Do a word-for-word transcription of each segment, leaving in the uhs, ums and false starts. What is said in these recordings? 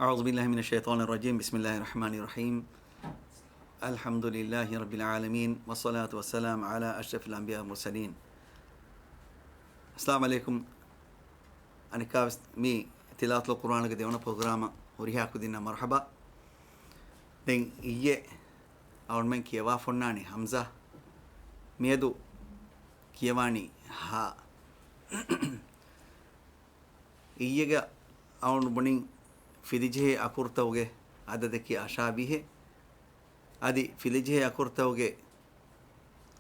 أعوذ بالله من الشيطان الرجيم. بسم الله الرحمن الرحيم. الحمد لله رب العالمين، والصلاة والسلام على أشرف الأنبياء والمرسلين. السلام عليكم. އަނެއްކާވެސް މި ތިލާވަތުލް ޤުރްއާންގެ ދެވަނަ ޕްރޮގްރާމަށް ހުރިހާ ކުދިންނަށް މަރުޙަބާ. ދެން އިއްޔެ އަޅުގަނޑުމެން ކިޔަވާފަ އޮންނާނީ ހަމްޒާ. މިއަދު ކިޔަވާނީ ހާ. އިއްޔެގަ އަޅުގަނޑު ބުނިން ފިލިޖެހޭ އަކުރުތަކުގެ އަދަދަކީ އަށާ ވިހެއް. އަދި ފިލިޖެހޭ އަކުރުތަކުގެ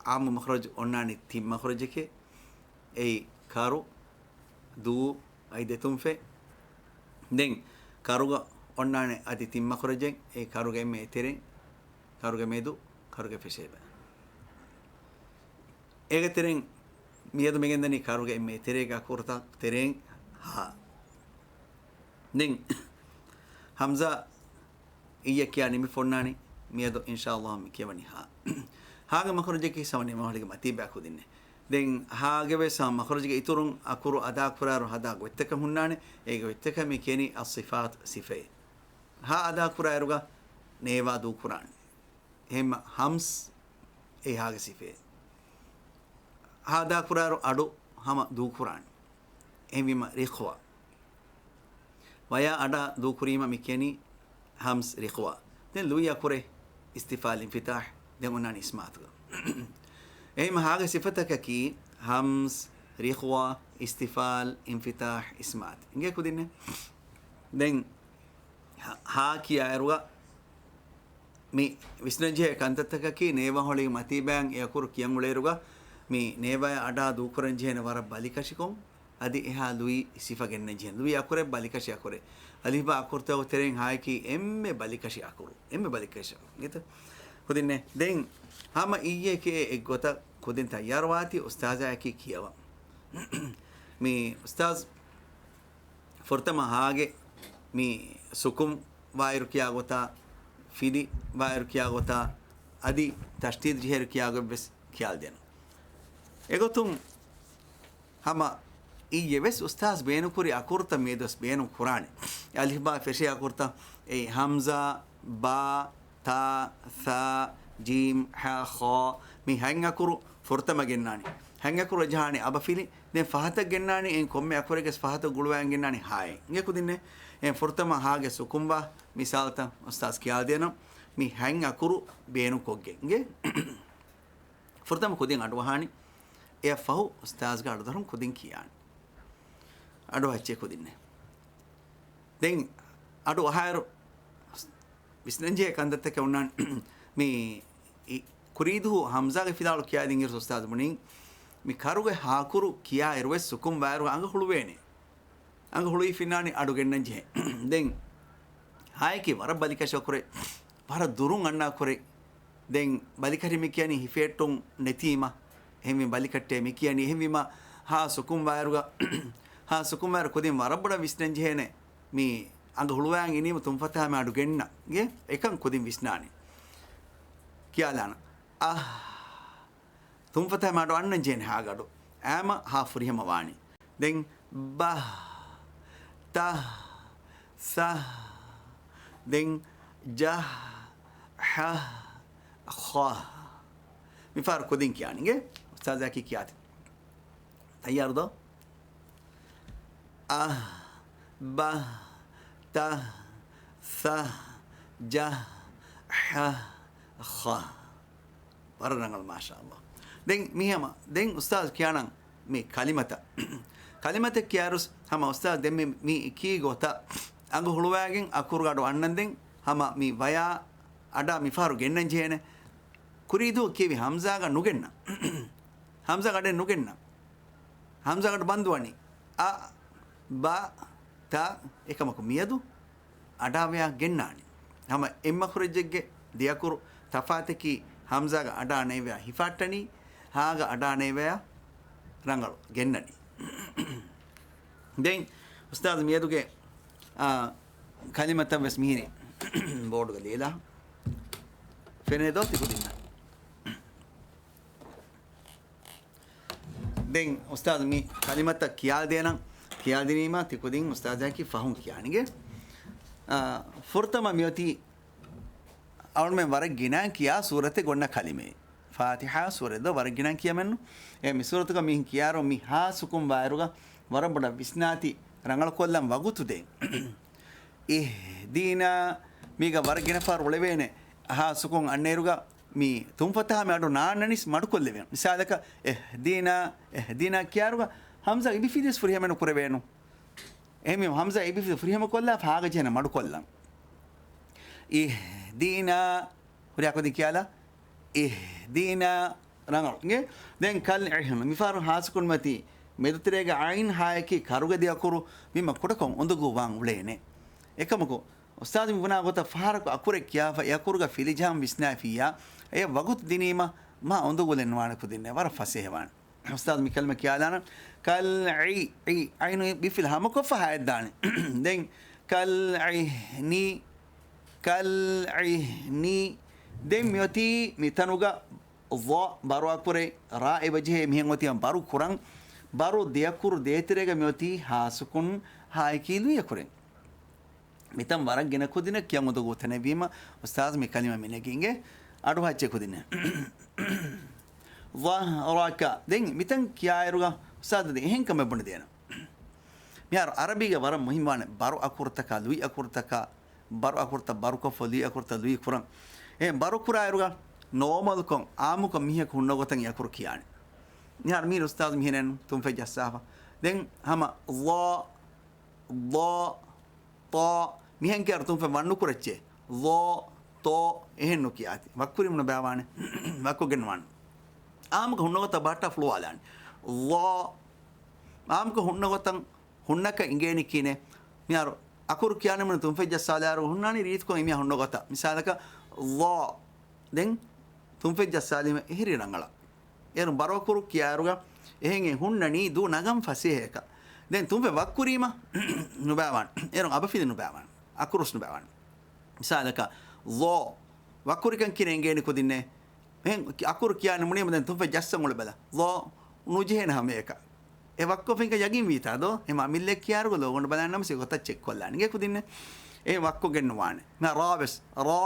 އާއްމު މަޚްރަޖު އޮންނާނީ ތިން މަޚްރަޖެކޭ. އެއީ ކަރު، ދޫ، އައި ދެތުންފޭ. ދެން ކަރުގަ އޮންނާނެ އަދި ތިން މަޚްރަޖެއް. އެއީ ކަރުގެ އެންމެ އެތެރެން، ކަރުގެ މެދު، ކަރުގެ ފެށޭބަ. އޭގެ ތެރެއިން މިއަދު މިގެންދަނީ ކަރުގެ އެންމެ ތެރޭގެ އަކުރުތައް ތެރެއިން ހާ. ދެން ހަމްޒާ އިއްޔެ ކިޔާ ނިމިފަ އޮންނާނީ. މިއަދު އިންޝާﷲ މި ކިޔަވަނީ ހާ. ހާގެ މަޚްރަޖަކީ ސަމަ ނިމާހޮޅިގެ މަތީބާ ކުދިންނޭ. ދެން ހާގެ ވެސް ހަމަ މަޚްރަޖުގެ އިތުރުން އަކުރު އަދާކުރާއިރު ހަދާ ގޮތްތަކެއް ހުންނާނެ. އޭގެ ގޮތްތަކަށް މި ކިޔަނީ އައްޞިފާތު ސިފައެއް. ހާ އަދާކުރާއިރުގަ ނޭވާ ދޫކުރާނެ. އެހެންމަ ހަމްސް އެ ހާގެ ސިފައެއް. ހާ އަދާކުރާއިރު އަޑު ހަމަ ދޫކުރާނެ. އެހެންވީމަ ރިޚްވާ. ވަޔާ އަޑާ ދޫކުރީމަ މި ކިޔަނީ ހަމްސް ރިޚްވާ. ދެން ލުއި އަކުރެއް އިސްތިފާލް އިންފިތާޙް. ދެން އޮންނާނީ އިސްމާތުގަ. އެހެންމަ ހާގެ ސިފަތަކަކީ ހަމްސް ރިޚްވާ އިސްތިފާލް އިންފިތާޙް އިސްމާތު. އިނގޭ ކުދިންނޭ؟ ދެން ހަ-، ހާ ކިޔާއިރުގަ މި ވިސްނަންޖެހޭ ކަންތައްތަކަކީ ނޭވާހޮޅިގެ މަތީބަޔަށް އެ އަކުރު ކިޔަން އުޅޭއިރުގަ މި ނޭވާޔާ އަޑާ ދޫކުރަން ޖެހޭނެ ވަރަށް ބަލިކަށިކޮށް، އަދި އެހާ ލުއި ސިފަ ގެންނަން ޖެހޭނެ. ލުއި އަކުރެއް ބަލިކަށި އަކުރެއް. އަލިފްބާ އަކުރުތަކުގެ ތެރެއިން ހާއަކީ އެންމެ ބަލިކަށި އަކުރު. އެންމެ ބަލިކަށި އަކުރު. އިނގޭތަ؟ ކުދިންނޭ. ދެން ހަމަ އިއްޔެކޭ އެއްގޮތަށް ކުދިން ތައްޔާރުވާތީ އުސްތާޒާއަކީ ކިޔަވަން. މި އުސްތާޒް ފުރަތަމަ ހާގެ މި ސުކުން ވާއިރު ކިޔާ ގޮތާ، ފިލި ވާއިރު ކިޔާ ގޮތާ، އަދި ތަޝްދީދު ޖެހޭއިރު ކިޔާ ގޮތްވެސް ކިޔާލަދޭނަން. އެގޮތުން ހަމަ އިއްޔެވެސް އުސްތާޒް ބޭނުންކުރި އަކުރުތައް މިއަދުވެސް ބޭނުން ކުރާނެ. އަލިފްބާ ފެށޭ އަކުރުތައް، އެއީ ހަމްޒާ، ބާ، ތާ، ސާ، ޖީމް، ހަ، ޚާ، މި ހަތް އަކުރު ފުރަތަމަ ގެންނާނެ. ހަތް އަކުރު ޖަހާނެ އަބަފިލި. ދެން ފަހަތަށް ގެންނާނީ އެއިން ކޮންމެ އަކުރެއްގެ ފަހަތަށް ގުޅުވާން ގެންނާނީ ހާއެއް. އިނގޭ ކުދިންނޭ؟ އެ ފުރަތަމަ ހާގެ ސުކުންވާ މިސާލުތައް އުސްތާޒް ކިޔާދޭނަން. މި ހަތް އަކުރު ބޭނުންކޮށްގެން. އިނގޭ؟ ފުރަތަމަ ކުދިން އަޑުއަހާނީ. އެއަށް ފަހު އުސްތާޒްގެ އަޑުދަރުން ކުދިން ކިޔާނީ. އަޑު އައްޗޭ ކުދިންނޭ. ދެން އަޑު އަހާއިރު ވިސްނަންޖެހޭ ކަންތައްތަކެއް އޮންނާނެ. މި ކުރީދުހު ހަމްޒާގެ ފިލާވަޅު ކިޔާދިންއިރު އުސްތާޒު ބުނިން، މި ކަރުގެ ހާ އަކުރު ކިޔާއިރުވެސް ސުކުން ވާއިރު އަނގަ ހުޅުވޭނެ. އަނގަ ހުޅުވިފިންނާނީ އަޑު ގެންނަން ޖެހޭ. ދެން ހާއަކީ ވަރަށް ބަލިކަށި އަކުރެއް، ވަރަށް ދުރުން އަންނަ އަކުރެއް. ދެން ބަލިކަށި މި ކިޔަނީ ހިފެހެއްޓުން ނެތީމަ. އެހެންވީމަ ބަލިކަށްޓޭ މި ކިޔަނީ. އެހެންވީމަ ހާ ސުކުން ވާއިރުގަ، ހާ ސުކުން ވާއިރު ކުދިން ވަރަށް ބޮޑަށް ވިސްނަން ޖެހޭނެ. މި އަނގަ ހުޅުވާން އިނީމަ ތުންފަތާ މި އަޑު ގެންނަ. އިނގޭ؟ އެކަން ކުދިން ވިސްނާނެ. ކިޔާލާނަ. އަހް. ތުންފަތާ މި އަޑު އަންނަން ޖެހޭނެ ހާގަ އަޑު. އާމަ ހާ ފުރިހަމަ ވާނީ. ދެން ބަ، ތަ، ސަ، ދެން ޖަ، ހަ، ޚަ. މިފަހަރު ކުދިން ކިޔާނީ. އިނގޭ؟ އުސްތާޒާއަކީ ކިޔާތި. ތައްޔާރު ދޯ؟ އަ، ބަ، ތަ، ސަ، ޖަ، ހަ، ޚަ. ވަރަށް ރަނގަޅު، މާޝާﷲ. ދެން މިހަމަ، ދެން އުސްތާޒު ކިޔާނަން މި ކަލިމަތައް. ކަލިމަތައް ކިޔާއިރުސް ހަމަ އުސްތާޒު ދެން މި، މި ކީ ގޮތަށް އަނގަ ހުޅުވާގެން އަކުރުގަ އަޑު އަންނަން ދެން ހަމަ މި ވަޔާ އަޑާ މިފަހަރު ގެންނަން ޖެހޭނެ. ކުރީދު ކީވި ހަމްޒާގަ ނުގެންނަ. ހަމްޒާގަ އަޑެއް ނުގެންނަ. ހަމްޒާގަ އަޑު ބަންދުވަނީ. އަ، ބަ، ތަ، އެކަމަކު މިއަދު އަޑާވެޔާ ގެންނާނެ. ހަމަ އެއްމަޚްރަޖެއްގެ ދެއަކުރު ތަފާތަކީ ހަމްޒާގަ އަޑާ ނޭވެޔާ ހިފާއްޓަނީ، ހާގަ އަޑާ ނޭވެޔާ ރަނގަޅު ގެންނަނީ. ދެން އުސްތާޒު މިއަދުގެ، އާ، ކަލިމަތައް ވެސް މިހިރީ ބޯޑުގަ ލިޔެލާ. ފެނޭ ދޯ ތިކުދިންނަށް؟ ދެން އުސްތާޒު މި ކަލިމަތައް ކިޔާދޭނަން، ކިޔާދިނީމަ ތިކުދިން އުސްތާޒާއަކީ ފަހުން ކިޔާނީ. އިނގޭ؟ އާ، ފުރަތަމަ މިއޮތީ އަޅުމެން ވަރަށް ގިނައިން ކިޔާ ސޫރަތެއް ގޮންނަ ކަލިމައެއް. ފާތިޙާ ސޫރަތް ދޯ ވަރަށް ގިނައިން ކިޔަމެއްނު. އެ މި ސޫރަތުގަ މިހިން ކިޔާރު މި ހާ ސުކުން ވާއިރުގަ ވަރަށް ބޮޑަށް ވިސްނާތީ ރަނގަޅުކޮށްލަން ވަގުތު ދޭން. އިހްދީނާ، މީގަ ވަރަށް ގިނަ ފަހަރު އުޅެވޭނެ. ހާ ސުކުން އަންނައިރުގަ މި ތުންފަތާ މި އަޑު ނާންނަނީސް މަޑުކޮށްލެވޭނެ. މިސާލަކަށް، އެހްދީނާ، އެހްދީނާ ކިޔާރުގަ ހަމްޒާ އިބިފިލިޔަސް ފުރިހަމަ ނުކުރެވޭނު. އެހެންވީމަ ހަމްޒާ އިބިފިލި ފުރިހަމަ ކޮށްލާފަ ހާގަ ޖެހޭނެ މަޑުކޮށްލަން. އިހްދީނާ. ހުރިހާ ކުދިން ކިޔާލާ. އިހްދީނާ. ރަނގަޅު. އިނގޭ؟ ދެން ކަލް އިހްނު. މިފަހަރު ހާސުކުން މަތީ މެދުތެރޭގެ އައިން ހާއަކީ ކަރުގެ ދެ އަކުރު ވީމަ ކުޑަކޮށް އުނދަގޫ ވާން އުޅޭނެ. އެކަމަކު، އުސްތާޛު މި ބުނާ ގޮތަށް ފަހަރަކު އަކުރެއް ކިޔާފަ އެ އަކުރުގަ ފިލިޖަހަން ވިސްނާފިއްޔާ، އެ ވަގުތު ދިނީމަ މާ އުނދަގުލެއް ނުވާނެ ކުދިންނޭ. ވަރަށް ފަސޭހަވާނެ. އުސްތާޛު މި ކަލިމަ ކިޔާލާނަން. ކަލް އި، އި، އައިނު ބިފިލް ހަމަކޮށްފަ ހާއެއްދާނެ. ދެން ކަލް އިހްނި، ކަލް އިހްނި. ދެން މިއޮތީ މިތަނުގަ ޟ ބަރު އަކުރެއް، ރާ އެބަޖެހޭ މިހެން އޮތީ ބަރު ކުރަން. ބަރު ދެ އަކުރު ދޭތެރޭގަ މިއޮތީ ހާސުކުން ހާއަކީ ލުއި އަކުރެއް. މިތަން ވަރަށް ގިނަ ކުދިންނަށް ކިޔަން އުނދަގޫ ތަނެއްވީމަ، އުސްތާޛު މި ކަލިމަ މިނެގިނގެ އަޑު ހައްޗެ ކުދިންނެ. ޟަހްރަކަ. ދެން މިތަން ކިޔާއިރުގަ އުސްތާޛު ދެ އެހެން ކަމެއް ބުނެދޭނަ. މިހާރު އަރަބީގަ ވަރަށް މުހިންމުވާނެ ބަރު އަކުރުތަކާ، ލުއި އަކުރުތަކާ، ބަރު އަކުރުތައް ބަރުކޮށްފަ، ލުއި އަކުރުތައް ލުއި ކުރަން. އެ ބަރު ކުރާއިރުގަ ނޯމަލްކޮށް، އާއްމުކޮށް މީހަކު ހުންނަ ގޮތަށް އެ އަކުރު ކިޔާނެ. މިހާރު މީރު އުސްތާޛު މިހެނެއްނު ތުންފަތް ޖައްސާފަ. ދެން ހަމަ ޟ، ޟ، ޠ މިހެން ކިޔާރު ތުންފަތް ވަން ނުކުރައްޗޭ. ޟ، ޠ އެހެން ނުކިޔާތި. ވައްކުރީމަ ނުބައިވާނެ. ވައްކުގެން ނުވާނެ. އާއްމުކޮށް ހުންނަ ގޮތަށް ބަހައްޓާ ފުޅުވާލާނެ. ޟ، އާއްމުކޮށް ހުންނަ ގޮތަށް ހުންނަކަށް އިނގޭނީ ކިހިނެއް؟ މިހާރު އަކުރު ކިޔާނަމުން ތުންފަތް ޖައްސާލާއިރު ހުންނާނީ ރީތިކޮށް އެމީހާ ހުންނަ ގޮތަށް. މިސާލަކަށް، ޟ. ދެން ތުންފަތް ޖައްސާލީމަ އެހެރީ ރަނގަޅަށް. އޭރު ބަރު އަކުރު ކިޔާއިރުގަ އެހެން އެ ހުންނަނީ ދޫ ނަގަން ފަސޭހަޔަކަށް. ދެން ތުންފަތް ވައްކުރީމަ ނުބައިވާނެ. އޭރު އަބަފިލި ނުބައިވާނެ. އަކުރުސް ނުބައިވާނެ. މިސާލަކަށް، ޟ. ވައްކުރިކަން ކިހިނެއް އިނގޭނީ ކުދިންނޭ؟ އެހެން އަކުރު ކިޔާނަމުނީމަ ދެން ތުންފަތް ޖައްސަން އުޅެބަލަ. ޟ ނުޖެހޭނެ ހަމައެކަށް. އެ ވައްކޮށްފިންކަން ޔަގީން ވީތާ ދޯ؟ އެ މަ އަމިއްލައަށް ކިޔާއިރުގަ ލޯގޯ ނުބަލާނަމަ ސި ގޮތަށް ޗެކް ކޮށްލާނެ. އިނގޭ ކުދިންނޭ؟ އެ ވައްކޮށްގެން ނުވާނެ. މި ރާ ވެސް. ރާ.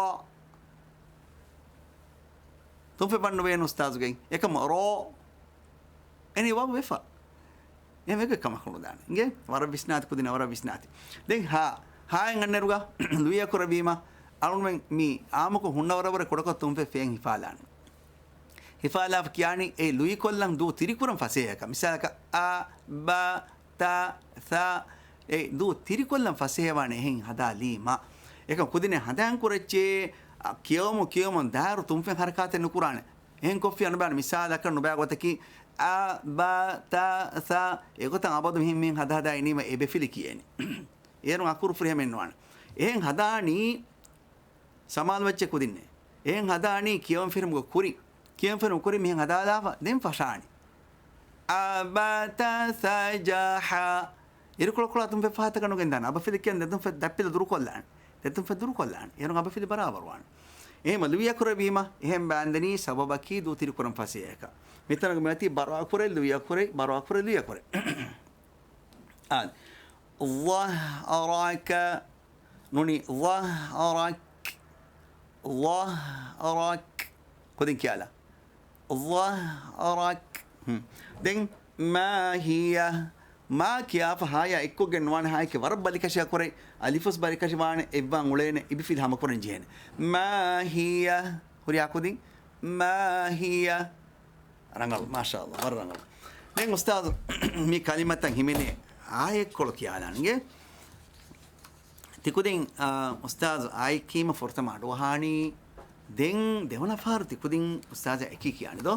ތުންފަތް ވަން ނުވޭނު އުސްތާޒުގެ. އެކަމަ ރޯ. އެނި ވައް ވެފަ. އެ ވެގެ ކަމަކު ނުދާނެ. އިނގޭ؟ ވަރަށް ވިސްނާތި ކުދިން، ވަރަށް ވިސްނާތި. ދެން ހާ. ހާއިން އަންނައިރުގަ ލުއި އަކުރެއް ވީމަ، އަޅުމެން މި އާއްމުކޮށް ހުންނަވަރަށް ވުރެ ކުޑަކޮށް ތުންފަތް ފޭން ހިފާލާނެ. ހިފާލާފަ ކިޔާނީ އެ ލުއިކޮށްލަން ދޫ ތިރިކުރަން ފަސޭހަކަށް. މިސާލަކަށް، އަ، ބަ، ތަ، ސަ، އެ ދޫ ތިރިކޮށްލަން ފަސޭހަވާނެ އެހެން ހަދާލީމަ. އެކަމް ކުދިންނެއް ހަނދާން ކުރައްޗޭ، އަ، ކިޔަވަމުން ކިޔަވަމުން ދާއިރު ތުންފަތް ހަރަކާތެއް ނުކުރާނެ. އެހެން ކޮށްފިޔާ ނުބާނެ. މިސާލަކަށް ނުބާ ގޮތަކީ، އަ، ބަ، ތަ، ސަ، އެގޮތަށް އަބަދު މިހެން މިހެން ހަދާ ހަދާ އިނީމަ އެ ބެފިލި ކިޔޭނެ. އޭރުން އަކުރު ފުރިހަމައެއް ނުވާނެ. އެހެން ހަދާނީ ސަމާލުވެއްޗެ ކުދިންނެއް. އެހެން ހަދާނީ ކިޔަވަން ފެރުމުގެ ކުރި. ކިޔަވަން ފެރުމުގެ ކުރި މިހެން ހަދާލާފަ ދެން ފަށާނީ. އަބަތަސަޖަހަ. އިރުކޮޅަކޮޅާ ތުންފަތް ފަހަތަކަށް ނުގެންދާނެ. އަބަފިލި ކިޔަން ދެތުންފަތް ދައްޕިލަ ދުރުކޮށްލާނެ. ދެތުންފަތް ދުރުކޮށްލާނެ. އޭރުން އަބަފިލި ބަރާބަރުވާނެ. އެހެންމަ ލުއި އަކުރެއް ވީމަ، އެހެން ބާންދެނީ ސަބަބަކީ ދޫ ތިރިކުރަން ފަސޭހަކަށް. މިތަނަކު މިއޮތީ ބަރު އަކުރެއް ލުއި އަކުރެއް، ބަރު އަކުރެއް ލުއި އަކުރެއް. އާ. ވަހްރަކަ. ނޫނީ ވަހްރަކް. ވަހްރަކް. ކުދިން ކިޔާލާ. ވަހްރަކް. ހުން. ދެން މާ ހިޔަ. މާ ކިޔާފަ ހާޔާ އެއްކޮށްގެން ނުވާނެ، ހާއެކޭ ވަރަށް ބަލިކަށި އަކުރެއް، އަލިފުސް ބަލިކަށި ވާނެ، އެއްވާން އުޅޭނެ، އިބިފިލި ހަމަކުރަން ޖެހޭނެ. މާ ހިޔަ. ހުރިހާ ކުދިން. މާ ހިޔަ. ރަނގަޅު، މާޝާﷲ، ވަރަށް ރަނގަޅު. ދެން އުސްތާޛު މި ކަލިމަތައް ހިމެނޭ އާޔަތްކޮޅު ކިޔާލާނެ. ތިކުދިން، އާ، އުސްތާޛު އާޔަތް ކީމަ ފުރަތަމަ އަޑުއަހާނީ. ދެން ދެވަނަ ފަހަރު ތިކުދިން އުސްތާޛާ އެކީ ކިޔާނެ ދޯ؟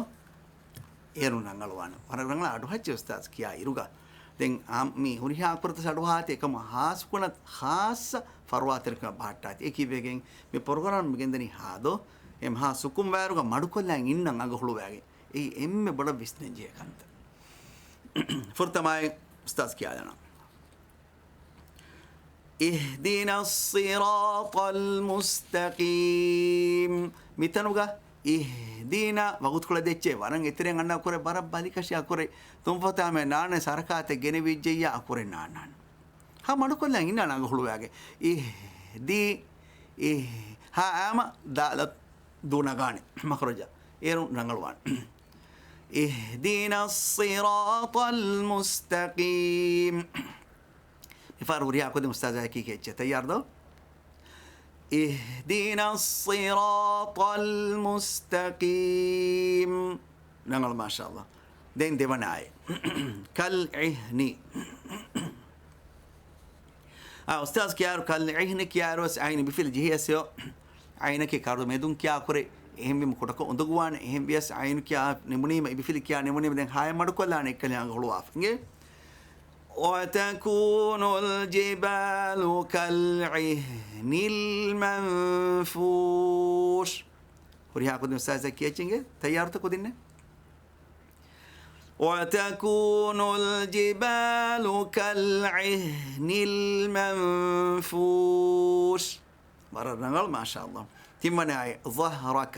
އޭރުން ރަނގަޅުވާނެ. ވަރަށް ރަނގަޅަށް އަޑުހައްޗޭ އުސްތާޛު ކިޔާ އިރުގަ. ދެން އާ، މި ހުރިހާ އަކުރަތަސް އަޑުއަހާތި އެކަމަ ހާސްކުނަ ޚާއްޞަ ފަރުވާތެރިކަމެއް ބަހައްޓާތި. އެކީ ވެގެން މި ޕްރޮގްރާމް މިގެންދަނީ ހާދޯ. އެމް ހާ ސުކުން ވާއިރުގަ މަޑުކޮށްލާ އިންނަން އަގަހުޅުވާގެން. އެއީ އެންމެ ބޮޑަށް ވިސްނަންޖެހޭ ކަންތައް. ފުރަތަމައި އުސްތާޛު ކިޔާލަނަ. اهدنا الصراط المستقيم. މިތަނުގަ އިހްދިނާ ވަގުތުކޮޅެއް ދެއްޗޭ ވަރަށް އެތެރެއިން އަންނަ އަކުރެއް، ވަރަށް ބަލިކަށި އަކުރެއް. ތުންފަތާމެ ނާނެ ސަރަކާތެއް ގެނެވިއްޖެއްޔާ އަކުރެއް ނާންނާނެ. ހަ މަޑުކޮށްލަން އިންނާނެ އަގަހުޅުވާގެ. އިހް ދީ، އިހް، ހާ އާމަ ދާލަށް ދޫ ނަގާނެ މަޚްރަޖަށް. އޭރުން ރަނގަޅުވާނެ. اهدنا الصراط المستقيم. މިފަހަރު ހުރިހާ ކުދިން އުސްތާޒާއެކީ ކިޔައްޗޭ. ތައްޔާރު ދޯ؟ اهدنا الصراط المستقيم. ރަނގަޅު، މާޝާﷲ. ދެން ދެވަނަ އާޔަތް. كالعهن. އާ، އުސްތާޒް ކިޔާއިރު كالعهن ކިޔާއިރު ވެސް އައިނު އިބިފިލި ޖެހިޔަސް އެއޮ. އައިނަކީ ކަރުދު މެދުން ކިޔާ ކުރެ. އެހެންވީމަ ކުޑަކޮށް އުނދަގޫވާނެ. އެހެން ވިޔަސް އައިނު ކިޔާ ނިމުނީމަ، އިބިފިލި ކިޔާ ނިމުނީމަ، ދެން ހާޔަށް މަޑުކޮށްލާނެ އެއްކަލަ އަނގަ ހުޅުވާފަ. އިނގޭ؟ وتكون الجبال كالعهن المنفوش. ހުރިހާ ކުދިން އުސްތާޒަކީ ކިޔައްޗިނގޭ؟ ތައްޔާރުތަ ކުދިންނެއް؟ وتكون الجبال كالعهن المنفوش. ވަރަށް ރަނގަޅު، މާޝާﷲ. ތިންވަނަ އާޔަތް، ظهرك.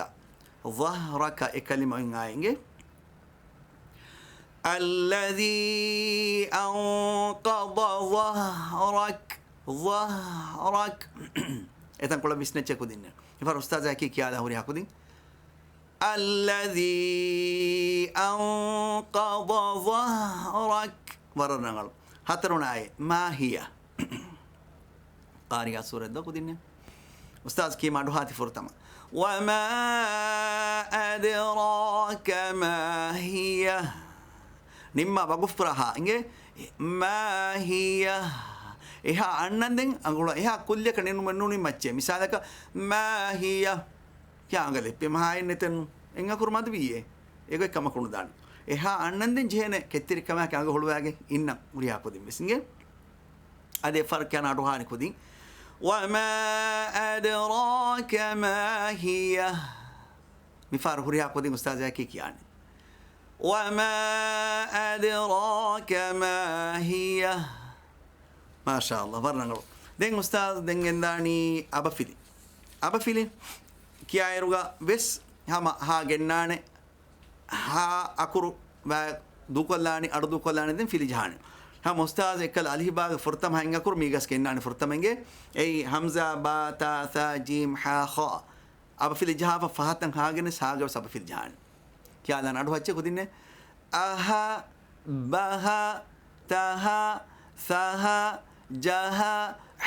ظهرك އެ ކަލިމަ އޮތް އާޔަތް އިނގޭ. الذي أنقض ظهرك. ظهرك. އެތަންކޮޅަށް ވިސްނައްޗޭ ކުދިންނެއް. މިފަހަރު އުސްތާޒާއެކީ ކިޔާލާ ހުރިހާ ކުދިން. الذي أنقض ظهرك. ވަރަށް ރަނގަޅު. ހަތަރުވަނަ އާޔަތް، ما هي. ޤާރިޢާ ސޫރަތް ދޯ ކުދިންނެއް؟ އުސްތާޒް ކީމަ އަޑުހާތި ފުރަތަމަ. وما أدراك ما هي. ނިންމާ ވަގުފުކުރާ ހާ އިނގޭ؟ ما هي. އެހާ އަންނަންދެން އަނގުޅަ އެހާ ކުއްލިއަކަށް ނިންމުމެއް ނޫނީމަ އެއްޗެއް. މިސާލަކަށް، ما هي. ކިޔާ އަނގަ ލެއްޕި މަހާއެއް ނެތެއްނު. އެއް އަކުރު މަދުވީއޭ. އެގޮތް ކަމަކު ނުދާނެ. އެހާ އަންނަންދެން ޖެހޭނެ ކެތްތެރިކަމާއެކީ އަނގަ ހުޅުވާގެން އިންނަ ހުރިހާ ކުދިން ވެސް އިނގޭ. އަދި އެއް ފަރަކާނ އަޑުހާނެ ކުދިން. وما أدراك ما هي. މިފަހަރު ހުރިހާ ކުދިން އުސްތާޒާއެކީ ކިޔާނެ. وما أدراك ما هي. މާޝާﷲ، ވަރަށް ރަނގަޅު. ދެން އުސްތާޒް ދެން ގެންދާނީ އަބަފިލި. އަބަފިލި ކިޔާއިރުގަ ވެސް ހަމަ ހާ ގެންނާނެ. ހާ އަކުރު ވަ-، ދޫކޮށްލާނީ، އަޑު ދޫކޮށްލާނީ، ދެން ފިލި ޖަހާނެ. ހަމަ އުސްތާޒް އެއްކަލަ އަލިފްބާގެ ފުރަތަމަ ހަ އިން އަކުރު މީގަސް ގެންނާނެ ފުރަތަމަ އިނގޭ. އެއީ ހަމްޒާ، ބާ، ތާ، ސާ، ޖީމް، ހާ، ޚާ. އަބަފިލި ޖަހާފަ ފަހަތަށް ހާގެނެސް ހާގެ ވެސް އަބަފިލި ޖަހާނެ. ކިޔާލާނެ އަޑު އެއްޗެއް ކުދިންނެއް. އަހަ، ބަހަ، ތަހަ، ސަހަ، ޖަހަ،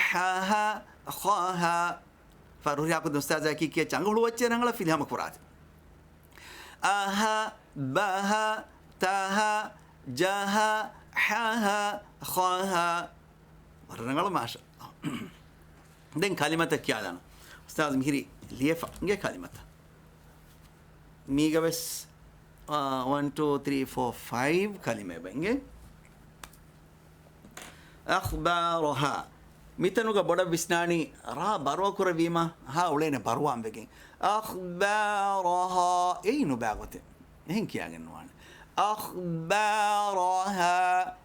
ހަހަ، ޚަހަ. ފަހަރު ހުރިހާ ކުދިން އުސްތާޒާއެކީ ކިޔައްޗޭ އަނގަ ހުޅުވައްޗޭ ރަނގަޅަށް ފިލި ހަމަ ކުރާތި. އަހަ، ބަހަ، ތަހަ، ޖަހަ، ހަހަ، ޚަހަ. ވަރަށް ރަނގަޅު މާޝާ. ދެން ކަލިމަތައް ކިޔާލާނަ. އުސްތާޒް މިހިރީ ލިޔެފަ އިނގޭ ކަލިމަތައް. މީގަ ވެސް، އާ، ވަން، ޓޫ، ތްރީ، ފޯ، ފައިވް ކަލިމަ އެބަ އިނގޭ. أخبارها. މިތަނުގަ ބޮޑަށް ވިސްނާނީ ރާ ބަރު އަކުރެއް ވީމަ، ހާ އުޅޭނެ ބަރުވާން ވެގެން. أخبارها. އެއީ ނުބާ ގޮތެއް. އެހެން ކިޔާގެން ނުވާނެ. أخبارها.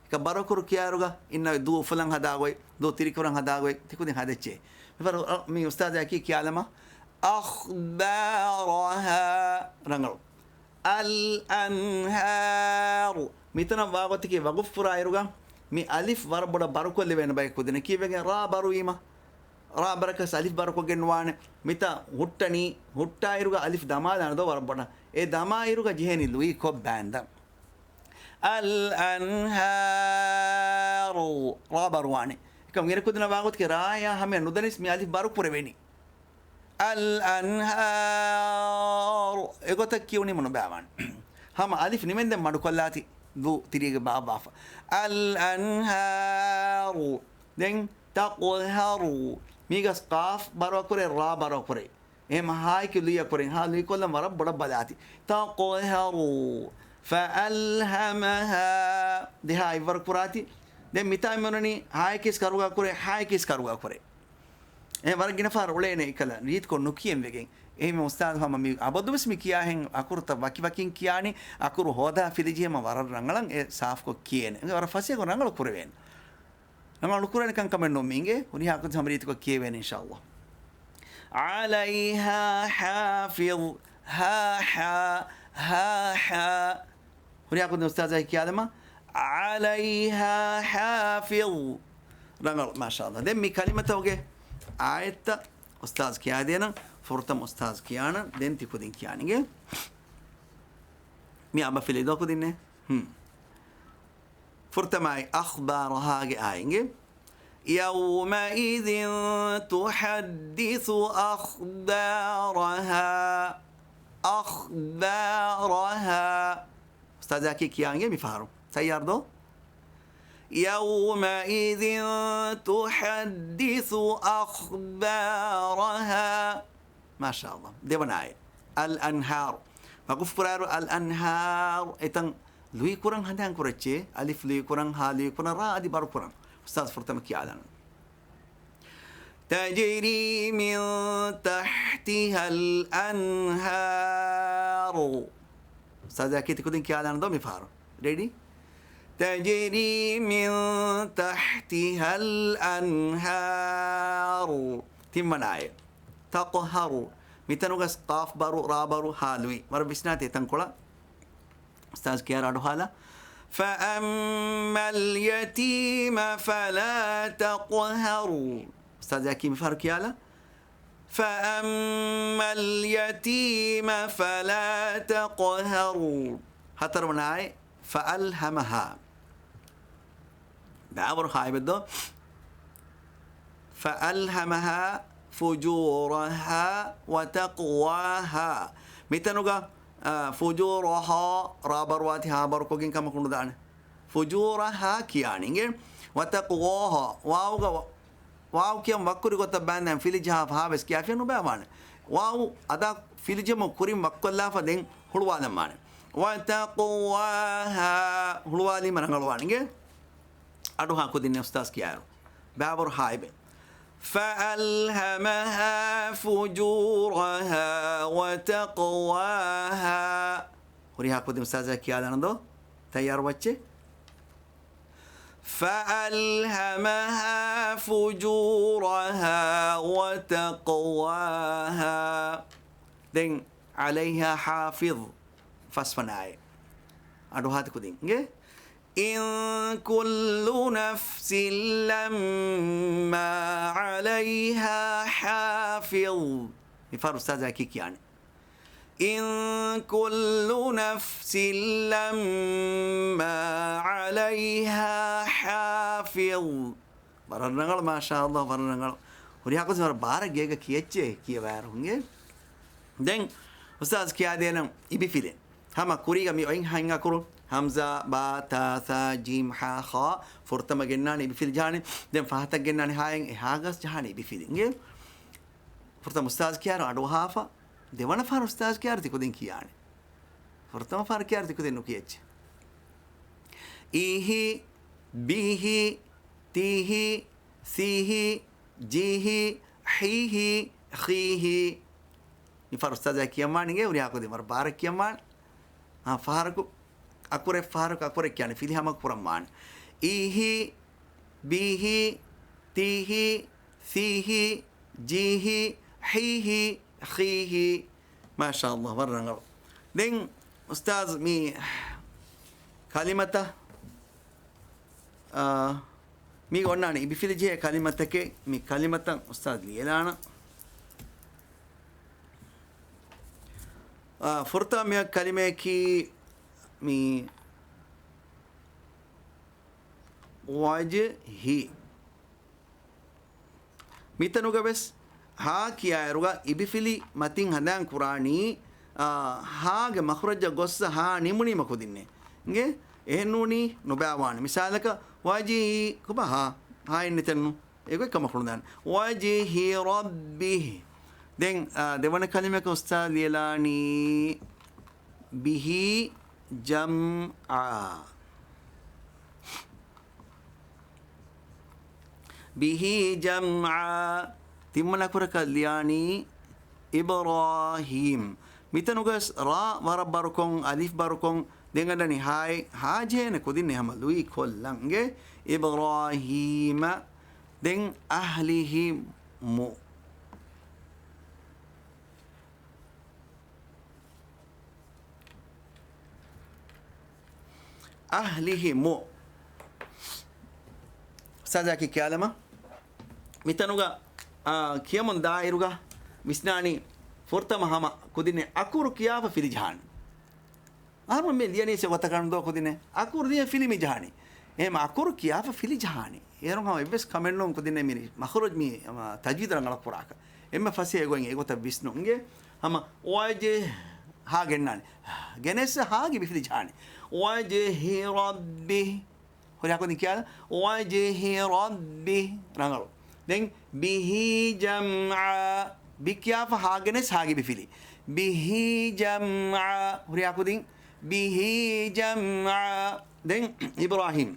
އެކަ ބަރު އަކުރު ކިޔާއިރުގަ އިންނަ ދޫ އުފުލަން ހަދާ ގޮތް، ދޫ ތިރިކުރަން ހަދާ ގޮތް، ތިކުދިން ހަދައްޗޭ. މިފަރު މި އުސްތާޒާއެކީ ކިޔާލަމާ. أخبارها. ރަނގަޅު. الأنهار. މިތަނަށް ވާގޮތަކީ ވަގުފް ކުރާއިރުގަ މި އަލިފް ވަރަށް ބޮޑަށް ބަރުކޮށްލެވޭނެ ބައެއް ކުދިންނެއް. ކީއްވެގެން ރާ ބަރުވީމަ؟ ރާ ބަރަކަސް އަލިފް ބަރުކޮށްގެން ނުވާނެ. މިތަ ހުއްޓަނީ، ހުއްޓާއިރުގަ އަލިފް ދަމާލާނެ ދޯ ވަރަށް ބޮޑަށް. އެ ދަމާއިރުގަ ޖެހޭނީ ލުއި ކޮށް ބާންދަން. الأنهار. ރާ ބަރުވާނެ. އެކަމް އިރަކުދިނަ ވާގޮތަކީ ރާޔާ ހަމަޔަށް ނުދަނިސް މި އަލިފް ބަރު ކުރެވެނީ. الأنهار. އެގޮތަށް ކިޔުނީމަ ނުބާވާނެ. ހަމަ އަލިފް ނިމެންދެން މަޑުކޮށްލާތި ދޫ ތިރީގެ ބާ ބާފަ. الأنهار. ދެން تقهر. މީގަސް ޤާފް ބަރު އަކުރެއް ރާ ބަރު އަކުރެއް. އެހެމަ ހާއެކި ލުއި އަކުރެއް. ހާ ލުއިކޮށްލަން ވަރަށް ބޮޑަށް ބަލާތި. تقهر. فألهمها. ދެހާ އިއްވަރު ކުރާތި. ދެން މިތާ މިއޮންނަނީ ހާއެކީސް ކަރުގަ އަކުރެއް، ހާއެކީސް ކަރުގަ އަކުރެއް. އެ ވަރަށް ގިނަ ފަހަރު އުޅޭނެ އެކަލަ ރީތިކޮށް ނުކިޔެން ވެގެން. އެހެންވެ އުސްތާޛު ހަމަ މި އަބަދުވެސް މި ކިޔާހެން އަކުރުތައް ވަކި ވަކިން ކިޔާނީ، އަކުރު ހޯދާ ފިލިޖެހީމަ ވަރަށް ރަނގަޅަށް އެ ސާފުކޮށް ކިޔޭނެ. އެ ވަރަށް ފަސޭހަކޮށް ރަނގަޅު ކުރެވޭނެ. ރަނގަޅު ނުކުރެވޭނެ ކަންކަމެއް ނޫން މީގެ. ހުރިހާ ކުދިން ހަމަ ރީތިކޮށް ކިޔެވޭނެ އިންޝާﷲ. عليها حافظ. ހާ ޙާ، ހާ ޙާ. ހުރިހާ ކުދިން އުސްތާޛާ ކިޔާލަމާ. عليها حافظ. ރަނގަޅު، މާޝާﷲ. ދެން މި ކަލިމަތަކުގެ އާޔަތްތައް އުސްތާޒް ކިޔާދޭނަން. ފުރަތަމަ އުސްތާޒް ކިޔާނަން، ދެން ތި ކުދިން ކިޔާނެ އިނގޭ. މި އަބަފިލި ދޯ ކުދިންނޭ. ހުން. ފުރަތަމައި أخبارها ގެ އާޔަތް އިނގޭ. يومئذ تحدث أخبارها. أخبارها. އުސްތާޒާ ކިޔާ އިނގޭ މި ފަހަރު. ތައްޔާރު ދޯ؟ يومئذ تحدث أخبارها. މާޝާﷲ. ދެވަނަ އާޔަތް. الأنهار. ވަޤުފު ކުރާއިރު الأنهار އެތަން ލުއި ކުރަން ހަނދާން ކުރައްޗޭ. އަލިފް ލުއި ކުރަން، ހާ ލުއި ކުރަން، ރާ އަދި ބަރު ކުރަން. އުސްތާޒް ފުރަތަމަ ކިޔާލާނަން. تجري من تحتها الأنهار. އުސްތާޒާ ކީ ތި ކުދިން ކިޔާލާނަން ދޯ މި ފަހަރު. ރެޑީ؟ تجري من تحتها الأنهار. ތިންވަނަ އާޔަތް. تقهر. މިތަނުގަސް ޤާފް ބަރު، ރާ ބަރު، ހާ ލުއި. ވަރަށް ވިސްނާތި އެތަންކޮޅަށް. އުސްތާޒް ކިޔާ ރަޑު ހާލާ. فأما اليتيم فلا تقهر. އުސްތާޒާ ކީ މި ފަހަރު ކިޔާލާ. فأما اليتيم فلا تقهر. ހަތަރުވަނަ އާޔަތް. فألهمها. ބާވަރު ހާއިބެއް ދޯ؟ فألهمها فجورها وتقواها. މިތަނުގަ، އާ، فجورها ރާ ބަރުވާތި ހާ ބަރުކޮށްގެން ކަމަކު ނުދާނެ. فجورها ކިޔާނީ އިނގޭ. وتقواها. ވާވުގަ ވަ-، ވާވު ކިޔަން ވައްކުރި ގޮތަށް ބައިން ދެން ފިލިޖަހާފަ ހާވެސް ކިޔާފިޔަ ނުބައިވާނެ. ވާވު އަދާ ފިލިޖެމުން ކުރިން ވައްކޮށްލާފަ ދެން ހުޅުވާލަންވާނެ. وتقواها. ހުޅުވާލީމަ ރަނގަޅުވާނެ އިނގޭ. އަޑުހާ ކުދިންނެ އުސްތާޒް ކިޔާއިރު. ބާވަރު ހާއިބެއް. فألهمها فجورها وتقواها. ހުރިހާ ކުދިން އުސްތާޒާ ކިޔާލާނަން ދޯ؟ ތައްޔާރު ވައްޗެއް. فألهمها فجورها وتقواها. ދެން عليها حافظ. ފަސްވަނަ އާޔަތް. އަޑުހާތި ކުދިންގެ. إن كل نفس لما عليها حافظ. މިފަހަރު އުސްތާޒާ ކީ ކިޔާނެ. إن كل نفس لما عليها حافظ. ވަރަށް ރަނގަޅު، މާޝާﷲ، ވަރަށް ރަނގަޅު. ހުރިހާ ކުދިން ވަރަށް ބާރަށް ގޭގަ ކިޔައްޗޭ ކިޔަވާއިރު އިނގޭ. ދެން އުސްތާޒް ކިޔާދޭނަން އިބިފިލި. ހަމަ ކުރީގަ މި އޮތް ހަތް އަކުރު، ހަމްޒާ، ބާ، ތާ، ސާ، ޖީމް، ހާ، ޚާ، ފުރަތަމަ ގެންނާނެ އިބިފިލި ޖަހާނެ. ދެން ފަހަތަށް ގެންނާނެ ހާއިން، އެހާގަސް ޖަހާނެ އިބިފިލި އިނގޭ. ފުރަތަމަ އުސްތާޒް ކިޔާރު އަޑުއަހާފަ، ދެވަނަ ފަހަރު އުސްތާޒް ކިޔާރު ތި ކުދިން ކިޔާނެ. ފުރަތަމަ ފަހަރު ކިޔާރު ތި ކުދިން ނުކިޔައްޗެ. އީހި، ބީހި، ތީހި، ސީހި، ޖީހި، ހީހި، ޚީހި. މި ފަހަރު އުސްތާޒާ ކިޔަންވާނެ އިނގޭ ހުރިހާ ކުދިން ވަރަށް ބާރަށް ކިޔަންވާނެ. އާ، ފަހަރަކު އަކުރެއް، ފަހަރަކު އަކުރެއް ކިޔާނެ ފިލި ހަމަ ކުރަންވާނެ. އީހި، ބީހި، ތީހި، ސީހި، ޖީހި، ހީހި، ޚީހި. މާޝާﷲ، ވަރަށް ރަނގަޅު. ދެން އުސްތާޒް މި ކަލިމަތައް، އާ، މީގަ އޮންނާނެ އިބިފިލި ޖެހޭ ކަލިމަތަކެއް. މި ކަލިމަތައް އުސްތާޒް ލިޔެލާނަން. އާ، ފުރަތަމަ މި ކަލިމަޔަކީ މި ވަޖްހި. މިތަނުގަ ވެސް ހާ ކިޔާއިރުގަ އިބިފިލި މަތިން ހަނދާން ކުރާނީ، އާ، ހާގެ މަޚްރަޖަށް ގޮއްސަ ހާ ނިމުނީމަ ކުދިންނޭ. އިނގޭ؟ އެހެންނޫނީ ނުބައިވާނެ. މިސާލަކަށް ވަޖިހި ކޮބާ ހާ؟ ހާއެއް ނެތެއްނު. އެގޮތް ކަމަކު ނުދާނެ. ވަޖިހި ރައްބިހި. ދެން، އާ، ދެވަނަ ކަލިމައަކަށް އުސްތާޒް ލިޔެލާނީ ބިހި ޖަމްޢާ. ބިހި ޖަމްޢާ. ތިންވަނަ އަކުރަކަށް ލިޔާނީ އިބްރާހީމް. މިތަނުގަސް ރާ ވަރަށް ބަރުކޮށް، އަލިފް ބަރުކޮށް، ދެން އަންނަނީ ހާއެއް، ހާ ޖެހޭނެ ކުދިންނެއް ހަމަ ލުއި ކޮށްލަން. އިބްރާހީމަ. ދެން އަހްލިހިމު. އަހްލިހިމު. އުސްތާޒާ ކިޔާލަމާ. މިތަނުގަ އާ، ކިޔަމުން ދާއިރުގަ ވިސްނާނީ ފުރަތަމަ ހަމަ ކުދިންނެއް އަކުރު ކިޔާފަ ފިލި ޖަހާނީ. އަހަރުމެން މި ލިޔަނީ އެއް ގޮތަކަށް ދޯ ކުދިންނެއް އަކުރު ލިޔެ ފިލި މި ޖަހާނީ. އެހެން އަކުރު ކިޔާފަ ފިލި ޖަހާނީ. އޭރުން ހަމަ އެއްވެސް ކަމެއް ނޫން ކުދިންނެއް މި މަޚްރަޖް މި، އަ، ތަޖްވީދު ރަނގަޅަށް ކުރާކަށް. އެންމެ ފަސޭހަ ގޮތް އެގޮތަށް ވިސްނުން އިނގޭ. ހަމަ އޮއިޖޭ ހާ ގެންނާނެ. ގެނެސް ހާގި ބިފިލި ޖަހާނެ. އޮއިޖޭ ހި ރައްބި. ހުރިހާ ކުދިން ކިޔާލަ. އޮއިޖޭ ހި ރައްބި. ރަނގަޅު. ދެން ބިހި ޖަމްޢާ. ބި ކިޔާފަ ހާ ގެނެސް ހާގި ބިފިލި. ބިހި ޖަމްޢާ. ހުރިހާ ކުދިން. ބިހި ޖަމްޢާ. ދެން އިބްރާހީމް.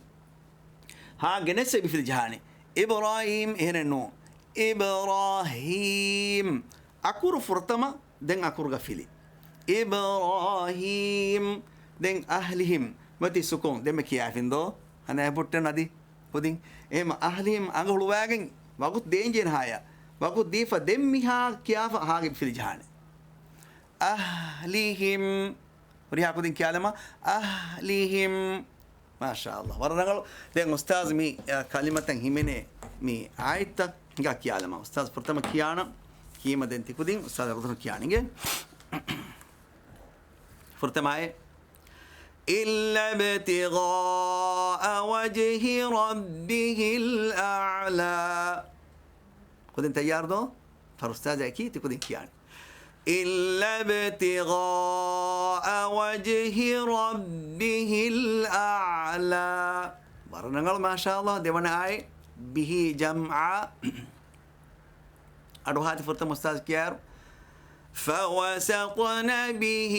ހާ ގެނެސް އެ ބިފިލި ޖަހާނެ. އިބްރާހީމް އެހެނެއް ނޫން. އިބްރާހީމް. އަކުރު ފުރަތަމަ، ދެން އަކުރުގަ ފިލި. އިބްރާހީމް. ދެން އަހްލިހިމް. މަތި ސުކޫން. ދެންމެ ކިޔާފިން ދޯ؟ ހަނާ އެބުއްޓެން އަދި ކުދިން. އެހެމަ އަހްލިހިމް އަނގަ ހުޅުވާގެން ވަގުތު ދޭންޖޭނެ ހާޔަށް. ވަގުތު ދީފަ ދެން މިހާ ކިޔާފަ ހާގެ ފިލި ޖަހާނެ. އަހްލިހިމް. ހުރިހާ ކުދިން ކިޔާލަމާ. އަހްލިހިމް. މާޝާﷲ. ވަރަށް ރަނގަޅު. ދެން އުސްތާޒް މި، އަ، ކަލިމަތައް ހިމެނޭ މި އާޔަތްތައް ހިނގާ ކިޔާލަމާ. އުސްތާޒް ފުރަތަމަ ކިޔާނަން. ކީމަ ދެން ތިކުދިން އުސްތާޒް ރަދުނު ކިޔާނެ އިނގޭ. ފުރަތަމައެއް. إِلَّا ابْتِغَاءَ وَجْهِ رَبِّهِ الْأَعْلَى. ކުދިން ތައްޔާރު ދޯ؟ ފަރުސްތާޒަކީ ތި ކުދިން ކިޔާނެ. إِلَّا ابْتِغَاءَ وَجْهِ رَبِّهِ الْأَعْلَى. ވަރަށް ރަނގަޅު މާޝާﷲ. ދެވަނަ އާޔަތް. ބިހި ޖަމްޢާ. އަޑުހާތި ފުރަތަމަ އުސްތާޒް ކިޔާއިރު، فَوَسَطْنَ بِهِ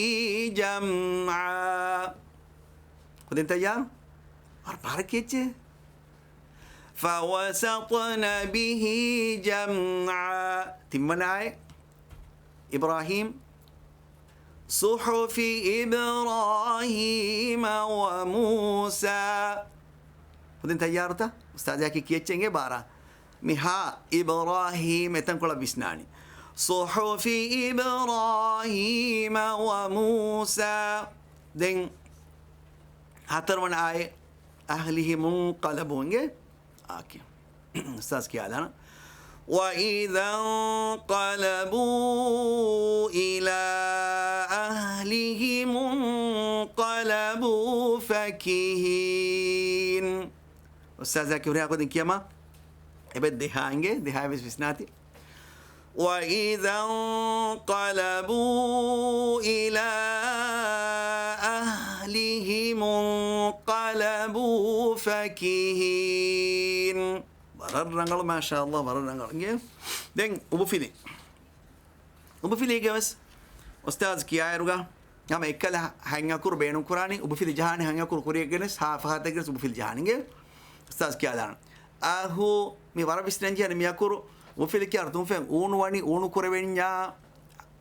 جَمْعًا. ކުދިން ތައްޔާރު؟ ވަރަށް ބާރަށް ކިޔައްޗޭ. فَوَسَطْنَ بِهِ جَمْعًا. ތިންވަނަ އާޔަތް. އިބްރާހީމް. صُحُفِ إِبْرَاهِيمَ وَمُوسَىٰ. ކުދިން ތައްޔާރުތަ؟ އުސްތާޒާއެކީ ކިޔައްޗޭ އިނގޭ ބާރަށް. މި ހާ އިބްރާހީމް އެތަންކޮޅަށް ވިސްނާނީ. صُحُفِ إِبْرَاهِيمَ وَمُوسَىٰ. ދެން ހަތަރުވަނަ އާޔަތް. أَهْلِهِ مُنْقَلَبُوا އިނގޭ. އާކި. އުސްތާޒް ކިޔާލާނަން. وَإِذَا انْقَلَبُوا إِلَىٰ أَهْلِهِمُ انْقَلَبُوا فَكِهِينَ. އުސްތާޒާ ކިޔުރިހާ ކުދިން ކިޔަމާ. އެބަ ދެހާ އިނގޭ، ދެހާ ވެސް ވިސްނާތި. وَإِذَا انْقَلَبُوا إِلَىٰ أَهْلِهِمُ انْقَلَبُوا فَكِهِينَ. ވަރަށް ރަނގަޅު، މާޝާﷲ، ވަރަށް ރަނގަޅު. އިނގޭ؟ ދެން އުބުފިލި. އުބުފިލީގެ ވެސް އުސްތާޒް ކިޔާއިރުގަ ހަމަ އެއްކަލަ ހަތް އަކުރު ބޭނުން ކުރާނީ، އުބުފިލި ޖަހާނީ ހަތް އަކުރު ކުރިއަށް ގެނެސް، ހާ ފަހަތަށް ގެނެސް އުބުފިލި ޖަހާނީ. އިނގޭ؟ އުސްތާޒް ކިޔާލާނަން. އަހު، މި ވަރަށް ވިސްނަން ޖެހޭ މި އަކުރު އުފިލި ކިޔާ ތުންފެން އޫނު ވަނީ، އޫނު ކުރެވެންޏާ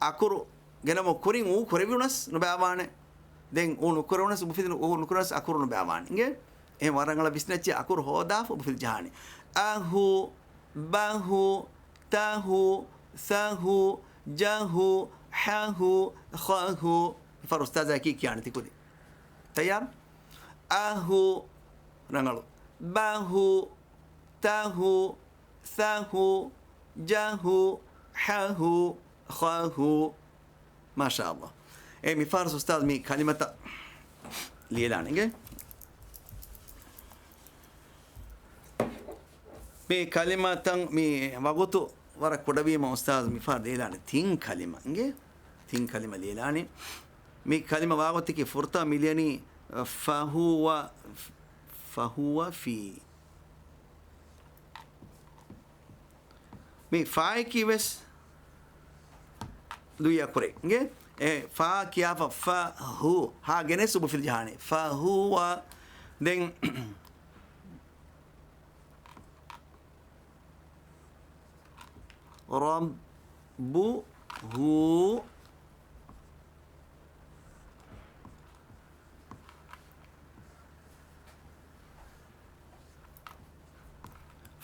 އަކުރު ގެނަމު ކުރިން އޫ ކުރެވުނަސް ނުބައިވާނެ. ދެން އޫ ނުކުރެވުނަސް އުފިލި އޫ ނުކުރެވުނަސް އަކުރު ނުބައިވާނެ. އިނގޭ؟ އެހެން ވަރަށް ރަނގަޅަށް ވިސްނައްޗޭ އަކުރު ހޯދާފަ އުފިލި ޖަހާނެ. އަހު، ބަހު، ތަހު، ސަހު، ޖަހު، ހަހު، ޚަހު. މިފަހަރު އުސްތާޒާ އެކީ ކިޔާނެ ތިކުދިން. ތައްޔާރު؟ އަހު، ރަނގަޅު. ބަހު، ތަހު، ސަހު، ޖަހު، ހަހު، ޚަހު. މާޝާﷲ. އޭ މިފަހަރު އުސްތާޒް މި ކަލިމަތައް ލިޔެލާނެ އިނގޭ. މި ކަލިމަތައް މި ވަގުތު ވަރަށް ކުޑަވީމަ އުސްތާޒް މިފަހަރު ލިޔެލާނެ ތިން ކަލިމަ އިނގޭ. ތިން ކަލިމަ ލިޔެލާނެ. މި ކަލިމަ ވާގޮތަކީ ފުރަތަމަ މި ލިޔަނީ، ފަހުވަ، ފަހުވަ ފީ. މި ފާއެކީ ވެސް ލުއި އަކުރެއް އިނގޭ. އެ ފާ ކިޔާފަ ފަ ހު. ހާ ގެނެސް އުބުފިލި ޖަހާނެ. ފަހުވަ. ދެން ރައްބު ހޫ.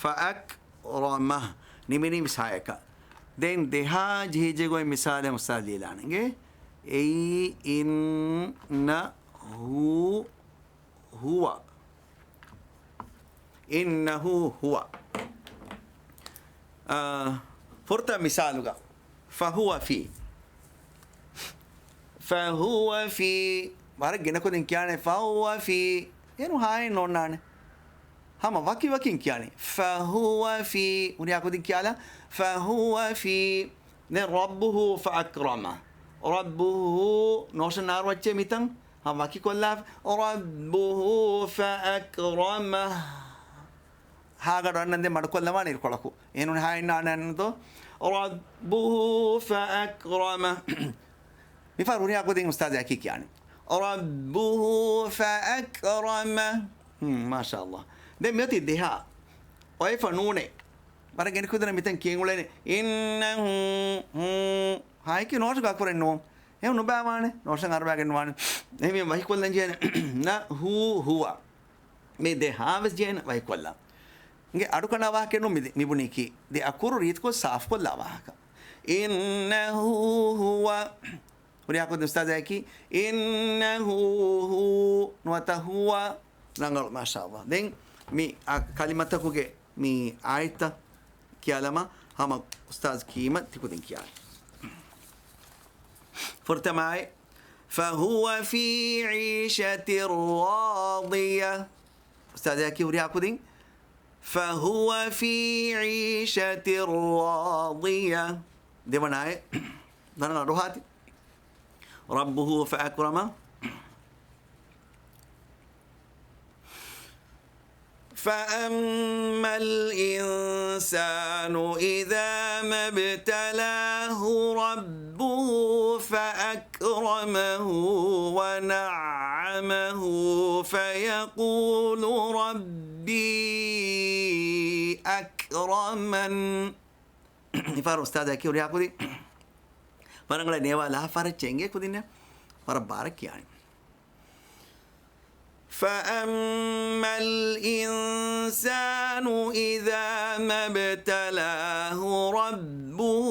ފައަކްރަމަ. ނިމިނީ މިސާލަކަށް. ދެން ދެހާ ޖެހިޖެ ގޮތް މިސާލެއް އުސްތާޒް ލިޔެލާނެ އިނގޭ. އެއި އިން ނަ ހޫ ހުވަ. އިންނަހޫ ހުވަ. އާ، ފުރަތަމަ މިސާލުގަ، فهو في. فهو في. ވަރަށް ގިނަ ކުދިން ކިޔާނެ، فهو في. އޭނު ހާއެއް ނޯންނާނެ. ހަމަ ވަކި ވަކިން ކިޔާނީ. فهو في. ހުރިހާ ކުދިން ކިޔާލާ. فهو في. ދެން ربه فأكرمه. ربه ނޯޝަން އާރު އައްޗޭ މިތަން. ހަމަ ވަކި ކޮށްލާ. ربه فأكرمه. ހާގަޑު އަންނަން ދެން މަޑުކޮށްލަވާނެ އިރުކޮޅަކު. އޭނުން ހާއެއް ނޯންނާނެ ދޯ؟ ربه فأكرمه. މިފަހަރު ހުރިހާ ކުދިން އުސްތާޒާ އެކީ ކިޔާނެ. ربه فأكرمه. ހުން، މާޝާﷲ. ދެން މިއޮތީ ދެހާ. އޮއެފަ ނޫނެއް. ވަރަށް ގިނަ ކުދިންނަށް މިތަން ކިޔަން އުޅޭނެ. إنه، ހުން. ހާއެކީ ނޯޝަން އަކުރެއް ނޫން. އެހެން ނުބައިވާނެ. ނޯޝަން އަރުވާގެން ވާނެ. އެހެންވީމަ ވަކިކޮށްލަން ޖެހޭނެ. ނަ، ހޫ، ހުވަ. މި ދެ ހާވެސް ޖެހޭނެ ވަކިކޮށްލާ. އިނގޭ އަޑުކަނޑާ ވާހަކައެއް ނޫން މި، މިބުނީކީ. ދެ އަކުރު ރީތިކޮށް ސާފުކޮށްލާ ވާހަކަ. إنه هو. ހުރިހާ ކުދިން އުސްތާޒާ އެކީ. إنه هو. ނުވަތަ ހުވަ. ރަނގަޅު، މާޝާﷲ. ދެން މި އާ ކަލިމަތަކުގެ މި އާޔަތްތައް ކިޔާލަމާ، ހަމަ އުސްތާޒް ކީމަ ތިކުދިން ކިޔާނެ. ފުރަތަމަ އާޔަތް، فهو في عيشة راضية. އުސްތާޒާ އެކީ ހުރިހާ ކުދިން، فهو في عيشة راضية. ދެވަނަ އާޔަތް، ދަނަ ރަޑުހާތި. ربه فأكرمه. فأما الإنسان إذا ما ابتلاه ربه فأكرمه ونعمه فيقول ربي أكرمن. މިފަހަރު އުސްތާޒާ އެކީ ހުރިހާ ކުދިން. ވަރަށް ރަނގަޅަށް ނޭވާ ލަހާފަ އަރައްޗޭ އިނގޭ ކުދިންނޭ. ވަރަށް ބާރަށް ކިޔާނެ. فأما الإنسان إذا ما ابتلاه ربه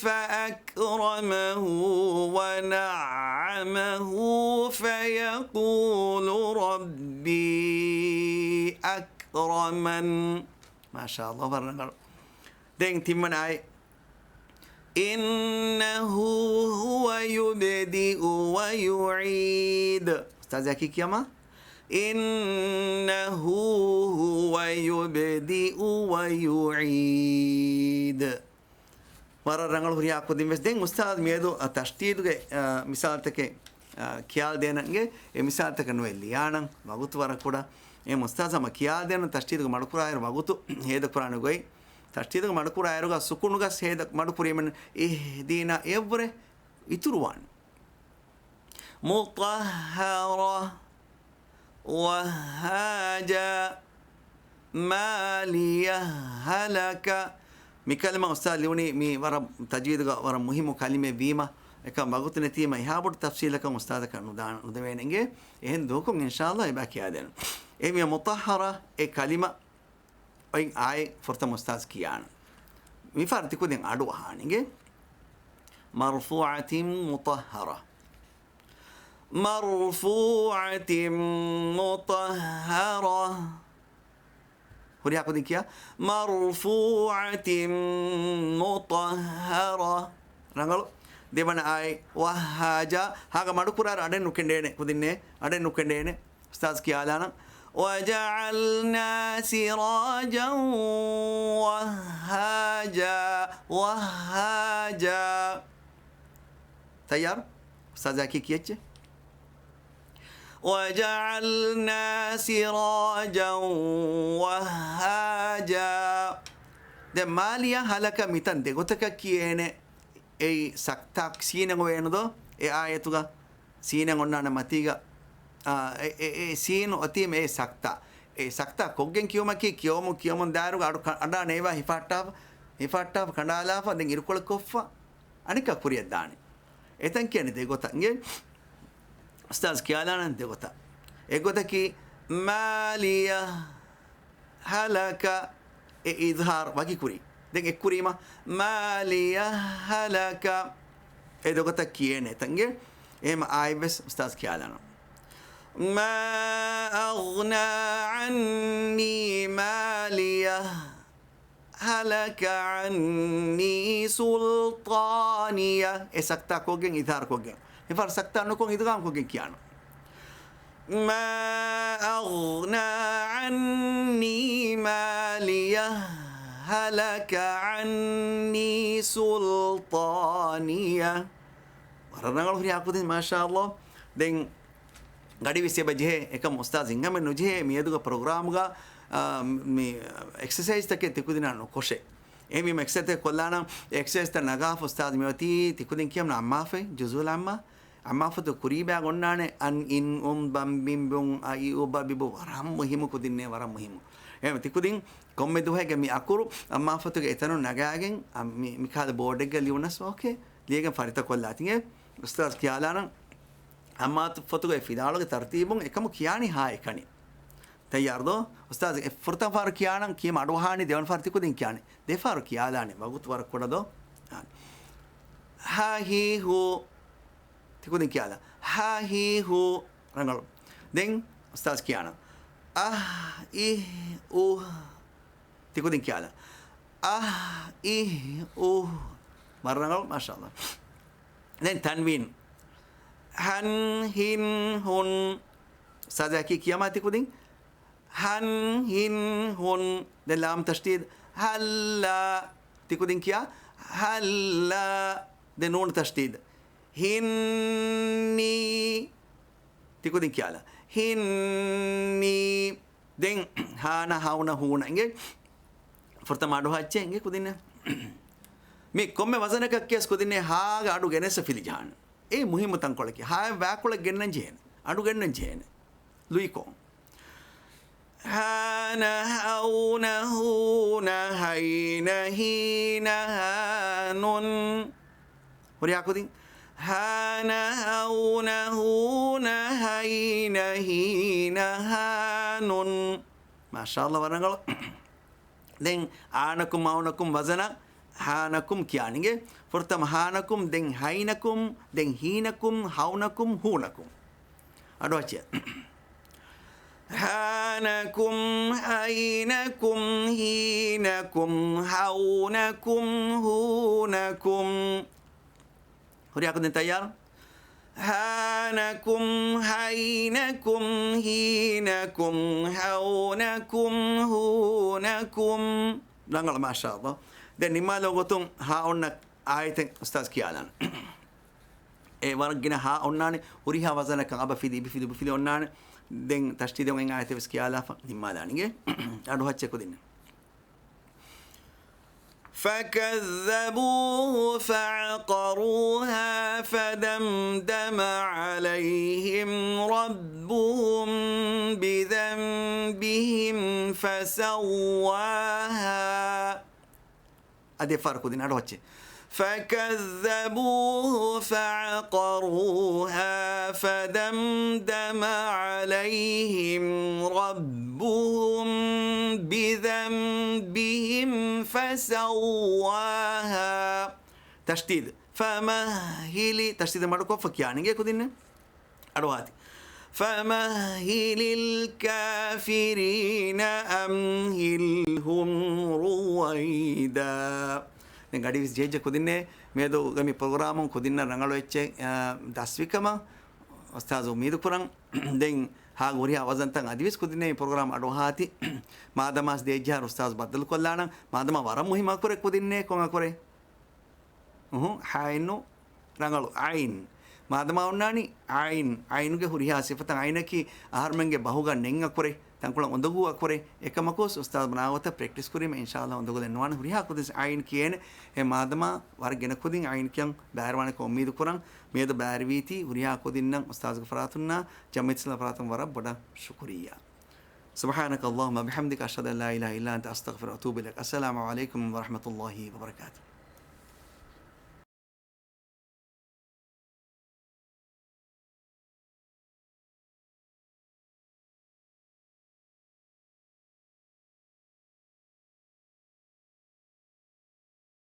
فأكرمه ونعمه فيقول ربي أكرمن. މާޝާﷲ، ވަރަށް ރަނގަޅު. ދެން ތިންވަނަ އާޔަތް. إنه هو يبدئ ويعيد. އުސްތާޒާ އެކީ ކިޔަމާ. إنه هو يبدئ ويعيد. ވަރަށް ރަނގަޅު ހުރިހާ ކުދިން ވެސް. ދެން އުސްތާޒް މިއަދު، އަ، ތަޝްދީދުގެ، އަ، މިސާލުތަކެއް، އަ، ކިޔާލަދޭނަން އިނގޭ. އެ މިސާލުތަކަށް ނުވެ ލިޔާނަން ވަގުތު ވަރަށް ކުޑަ. އެ އުސްތާޒް ހަމަ ކިޔާލަދޭނަން ތަޝްދީދުގެ މަޑުކުރާއިރު ވަގުތު ހޭދަކުރާނެ ގޮތް. ތަޝްދީދުގެ މަޑުކުރާއިރުގަ ސުކުނުގަސް ހޭދަ މަޑުކުރީމެން اهدنا އެއަށްވުރެ އިތުރުވާނެ. مطهرة، وهاجة، مالية، هلك. މި ކަލިމަ އުސްތާޒް ލިޔުނީ މީ ވަރަށް ތަޖްވީދުގަ ވަރަށް މުހިއްމު ކަލިމައެއް ވީމަ، އެކަން ވަގުތު ނެތީމަ އެހާ ބޮޑު ތަފްސީލަކަށް އުސްތާޒަކަށް ނުދާ، ނުދެވޭނެ އިނގޭ. އެހެން ދުވަހަކުން އިންޝާﷲ އެބަ ކިޔާދޭނަން. އެހެންވީމަ މުޠައްހަރަ އެ ކަލިމަ އޮތް އާޔަތް ފުރަތަމަ އުސްތާޒް ކިޔާނަން. މިފަހަރު ތިކުދިން އަޑު އަހާނެ އިނގޭ. مرفوعة مطهرة. مرفوعة مطهرة. ހުރިހާ ކުދިން ކިޔާ. مرفوعة مطهرة. ރަނގަޅު. ދެވަނަ އާޔަތް. وهاجة. ހާގަ މަޑުކުރާއިރު އަޑެއް ނުކެނޑޭނެ ކުދިންނޭ. އަޑެއް ނުކެނޑޭނެ. އުސްތާޒް ކިޔާލާނަން. وجعلنا سراجا وهاجا. وهاجا. ތައްޔާރު؟ އުސްތާޒާ އެކީ ކިޔައްޗޭ؟ وجعلنا سراجا وهاجا. ދެން مالية، هلك މިތަން ދެގޮތަކަށް ކިޔޭނެ. އެއީ ސަކްތާ ސީނެއް އޮވޭނުދޯ އެ އާޔަތުގަ؟ ސީނެއް އޮންނާނެ މަތީގަ. އާ، އެ، އެ، އެ ސީނު އޮތީމަ އެ ސަކްތާ. އެ ސަކްތާ ކޮށްގެން ކިޔުމަކީ ކިޔަވަމުން ކިޔަވަމުން ދާއިރުގަ އަޑު ކަ-، އަޑާ ނޭވާ ހިފަހައްޓާފަ، ހިފަހައްޓާފަ ކަނޑާލާފަ ދެން އިރުކޮޅެއް ކޮށްފަ އަނެއްކާ ކުރިއަށް ދާނެ. އެތަން ކިޔަނީ ދެގޮތަށް އިނގޭ. އުސްތާޒް ކިޔާލާނަން ދެގޮތަށް. އެއްގޮތަކީ مالية، هلك، އެ އިޒްހާރު ވަކިކުރީ. ދެން އެއްކުރީމަ مالية، هلك. އެ ދެގޮތަށް ކިޔޭނެ އެތަންގެ. އެހެމަ އާއެއްވެސް އުސްތާޒް ކިޔާލާނަން. ما أغنى عني ماليه، هلك عني سُلْطَانِيَ. އެ ސަކްތާ ކޮށްގެން އިޒްހާރު ކޮށްގެން. މިފަހަރު ސަކްތާ ނުކޮށް އިދްޣާމް ކޮށްގެން ކިޔާނަން. مَا أَغْنَىٰ عَنِّي مَالِيَهْ، هَلَكَ عَنِّي سُلْطَانِيَهْ. ވަރަށް ރަނގަޅު ހުރިހާ ކުދިން، މާޝާﷲ. ދެން ގަޑި ވިސް އެބަ ޖެހޭ، އެކަމް އުސްތާޒް ހިނގަމެއް ނުޖެހޭ، މިއަދުގެ ޕްރޮގްރާމްގަ، އާ، މި އެކްސަސައިޒްތަކެއް ތިކުދިންނާ ނުކޮށޭ. އެހެންވީމަ އެކްސަސައިޒްތަކެއް ކޮށްލާނަން، އެކްސަސައިޒްތައް ނަގާފަ އުސްތާޒް މިއޮތީ ތިކުދިން ކިޔަމުން އައްމާފަތް، ޖުޒުލް އައްމާ، އައްމާފަތު ކުރީބާގަ އޮންނާނެ، އަން އިން އުން ބަން ބިން ބުން އައި އު ބަ ބި ބު، ވަރަށް މުހިއްމު ކުދިންނޭ، ވަރަށް މުހިއްމު. އެހެން ތިކުދިން ކޮންމެ ދުވަހެއްގެ މި އަކުރު އައްމާފަތުގެ އެތަނުން ނަގާގެން، އަ، މި، މިކަހަލަ ބޯޑެއްގަ ލިޔުނަސް އޯކޭ، ލިޔެގެން ފަރިތަކޮށްލާތި. އިނގޭ އުސްތާޒް ކިޔާލާނަން، އައްމާފަތުގެ ފިލާވަޅުގެ ތަރުތީބުން އެކަމު ކިޔާނީ ހާ އެކަނި. ތައްޔާރުދޯ؟ އުސްތާޒް އެ ފުރަތަމަ ފަހަރު ކިޔާނަން، ކިޔަމަ އަޑުއަހާނީ ދެވަނަ ފަހަރު ތިކުދިން ކިޔާނީ. ދެ ފަހަރު ކިޔާލާނެ، ވަގުތު ވަރަށް ކުޑަދޯ؟ ހ، ހި، ހޫ. ތިކުދިން ކިޔާލާ. ހ، ހި، ހޫ. ރަނގަޅު. ދެން އުސްތާޒް ކިޔާނަން. އަހް، އިހް، އުހް. ތިކުދިން ކިޔާލާ. އަހް، އިހް، އުހް. ވަރަށް ރަނގަޅު، މާޝާﷲ. ދެން ތަންވީން. ހަން، ހިން، ހުން. އުސްތާޒާ ކި-، ކިޔަމާ ތިކުދިން. ހަން، ހިން، ހުން. ދެން ލާމް ތަޝްދީދު. ހައްލާ. ތިކުދިން ކިޔާ. ހައްލާ. ދެން ނޫން ތަޝްދީދު. ހިންނީ. ތިކުދިން ކިޔާލާ. ހިންނީ. ދެން ހާނަ، ހައުނަ، ހޫނަ. އިނގޭ ފުރަތަމަ އަޑު ހާއްޗޭ. އިނގޭ ކުދިންނޭ. މި ކޮންމެ ވަޒަނަކަށް ކިޔަސް ކުދިންނޭ ހާގަ އަޑު ގެނެސް ފިލި ޖަހާނެ. އެ މުހިއްމު ތަންކޮޅަކީ. ހާއަށް ވާކޮޅެއް ގެންނަން ޖެހޭނެ. އަޑު ގެންނަން ޖެހޭނެ. ލުއިކޮށް. ހާނަ، ހައުނަ، ހޫނަ، ހައިނަ، ހީނަ، ހާ، ނުން. ހުރިހާ ކުދިން. ހާނަ، ހައުނަ، ހޫނަ، ހައިނަ، ހީނަ، ހާ، ނުން. މާޝާﷲ ވަރަށް ރަނގަޅު. ދެން އާނަކުމް އައުނަކުމް ވަޒަނަށް ހާނަކުމް ކިޔާނެ. އިނގޭ ފުރަތަމަ ހާނަކުމް، ދެން ހައިނަކުމް، ދެން ހީނަކުމް، ހައުނަކުމް، ހޫނަކުމް. އަޑުއައްޗޭ. ހާނަކުމް، ހައިނަކުމް، ހީނަކުމް، ހައުނަކުމް، ހޫނަކުމް. ހުރިހާ ކުދިން ތައްޔާރު؟ ހާނަކުމް، ހައިނަކުމް، ހީނަކުމް، ހައުނަކުމް، ހޫނަކުމް. ރަނގަޅު، މާޝާﷲ. ދެން ނިންމާލުމުގެ ގޮތުން ހާ އޮންނަ އާޔަތެއް އުސްތާޒް ކިޔާލާނެ. އެ ވަރަށް ގިނަ ހާ އޮންނާނެ، ހުރިހާ ވަޒަނަކަށް އަބަފިލި، އިބިފިލި، އުބުފިލި އޮންނާނެ. ދެން ތަޝްދީދު އޮން އާޔަތެއް ވެސް ކިޔާލާފަ ނިންމާލާނެ. އިނގޭ އަޑު ހައްޗޭ ކުދިންނޭ. فكذبوه فعقروها فدمدم عليهم ربهم بذنبهم فسواها. އަދި އެއްފަހަރު ކުދިން އަޑު ހައްޗޭ. فكذبوه فعقروها فدمدم عليهم ربهم بذنبهم فسواها. ތަޝްދީދު. ފަމަހިލި. ތަޝްދީދު މަޑުކޮށްފަ ކިޔާނެ އިނގޭ ކުދިންނޭ. އަޑުއަހާތި. فمهل الكافرين أمهلهم رويدا. ދެން ގަޑި ވިސް ޖެހިއްޖެ ކުދިންނޭ މިއަދުގެ މި ޕްރޮގްރާމުން ކުދިންނަށް ރަނގަޅު އެއްޗެއް، އާ، ދަސްވިކަމަށް އުސްތާޒު އުއްމީދު ކުރަން. ދެން ހާގު ހުރިހާ ވަޒަންތައް އަދިވެސް ކުދިންނޭ މި ޕްރޮގްރާމް އަޑުއަހާތި. މާދަމާސް ދޭއްޖެހާރު އުސްތާޒު ބައްދަލުކޮށްލާނަން. މާދަމާ ވަރަށް މުހިއްމު އަކުރެއް ކުދިންނޭ ކޮން އަކުރެއް؟ އުހު، ހާއިން ނޫން. ރަނގަޅު. ޢައިން. މާދަމާ އޮންނާނީ ޢައިން. ޢައިނުގެ ހުރިހާ ސިފަތައް. ޢައިނަކީ އަހަރުމެންގެ ބަހުގަ ނެތް އަކުރެއް، ތަންކޮޅެއް އުނދަގޫ އަކުރެއް. އެކަމަކު އުސްތާޒު ބުނާ ގޮތަށް ޕްރެކްޓިސް ކުރީމަ އިންޝާﷲ އުނދަގުލެއް ނުވާނެ. ހުރިހާ ކުދިން ޢައިން ކިޔޭނެ. އެ މާދަމާ ވަރަށް ގިނަ ކުދިން ޢައިން ކިޔަން ބައިވެރިވާނެކަން އުއްމީދު ކުރަން. މިއަދު ބައިވެރިވީތީ ހުރިހާ ކުދިންނަށް އުސްތާޒުގެ ފަރާތުންނާ ޖަމްޢިއްޔަތު އިސްލާމް ފަރާތުން ވަރަށް ބޮޑަށް ޝުކުރިއްޔާ. سبحانك اللهم وبحمدك، أشهد أن لا إله إلا أنت، أستغفرك وأتوب إليك. السلام عليكم ورحمة الله وبركاته.